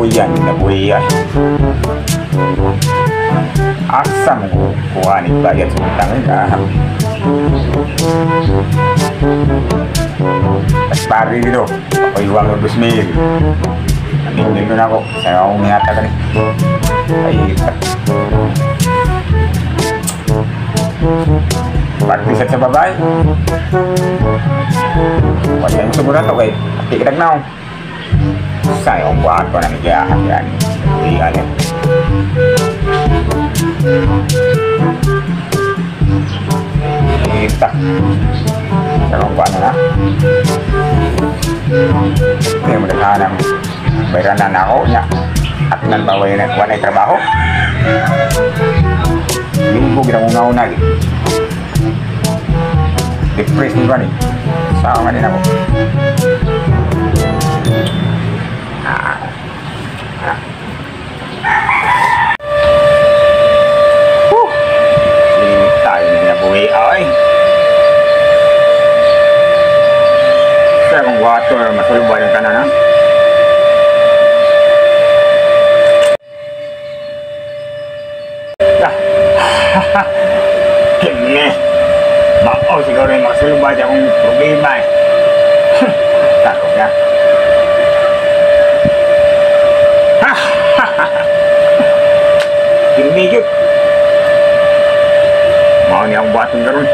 Kapuyan, nabuhiyan. Asa mo kuha ni bayad sa utang ka? Pas pari dito, ako iwang ng 2,000. Naningil ko na ako, sa akong niyata ka ni. Ay, pagpisat sa babae. Wala yung siguro na to kay tikitag na ako. Sayang buhat ko na nagyahan yan. Hindi alin. Kita. Sayang buhat na na. Hindi mo naghanang bayran na ako niya. At nan baway na kuha na trabaho. Linggo ginangungaw na. Depressed ni ba ni? Sama din ako. Tayo na nabuhi ay. Sa akong water, masulubay yung tanan ha? Kini! Bao siguro yung makasulubay akong problema eh. Takot na. Kini yun! Mao niya akong buhaton karon.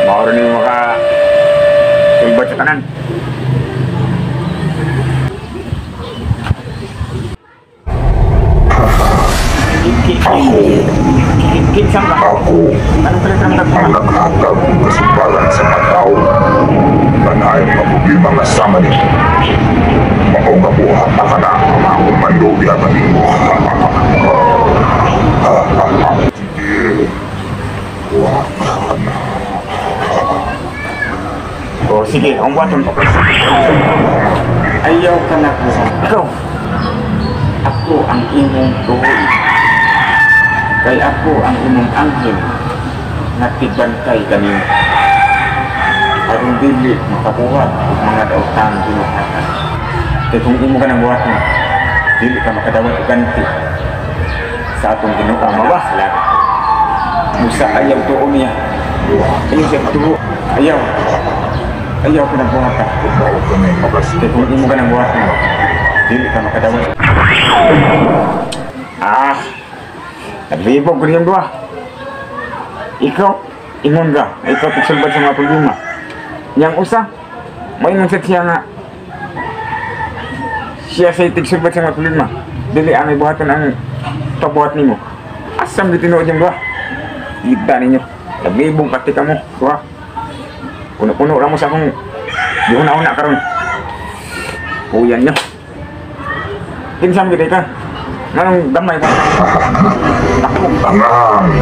Mao rin yung maka sulbat sa tanan. Ako ang naghatag og kasumbalan sa mga tao na naay mga problema nga sama nimo. Mao nga buhat na ka na ang akong mando diha kanimo. Sige, buhat ka na. O sige, ang buhaton. Ayaw ka na po. Ikaw, ako ang imong tuhoy. Kay ako ang imong anghel na tigbantay kanimo. Aron dili makabuhat og mga daotang binuhatan. Kay kung imo ka nang buhaton, dili ka makadawat og ganti sa atong Ginoo nga sa langit. Musa ayaw tuo niya. Ayaw siya tuo. Ayaw. Ayaw ka nang buhatan. Kay kung imo ka nang buhaton, dili ka makadawat. Ah! Naglibog ko niyang duha. Ikaw, ingon ka. Ikaw tigsulbad sa mga problema. Niyang usa, maingon sa siya nga siya sa'y tigsulbad sa mga problema. Dili ang ibuhaton ang pabuhat nimo. Asam di tinuod niyang duha. Kita ninyo. Naglibog pati ka mo. Duha. Puno-puno ra mo sa akong giuna-una karon. Kuyan niyo. Kinsam gid ka. Nganong damay ka? Angang,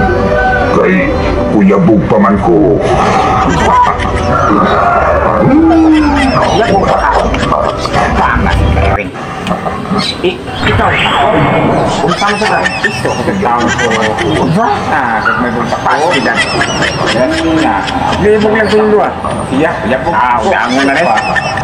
kay kuyabog pa man ko. Yabog ka. Tama si Karen. Ikaw, kung tama sa ka, iso ko sa taon ko. Ah, kung may pagpapasidan. Na, libog lang sa inyo ah. Siya, yabog. Ah, udangon na rin.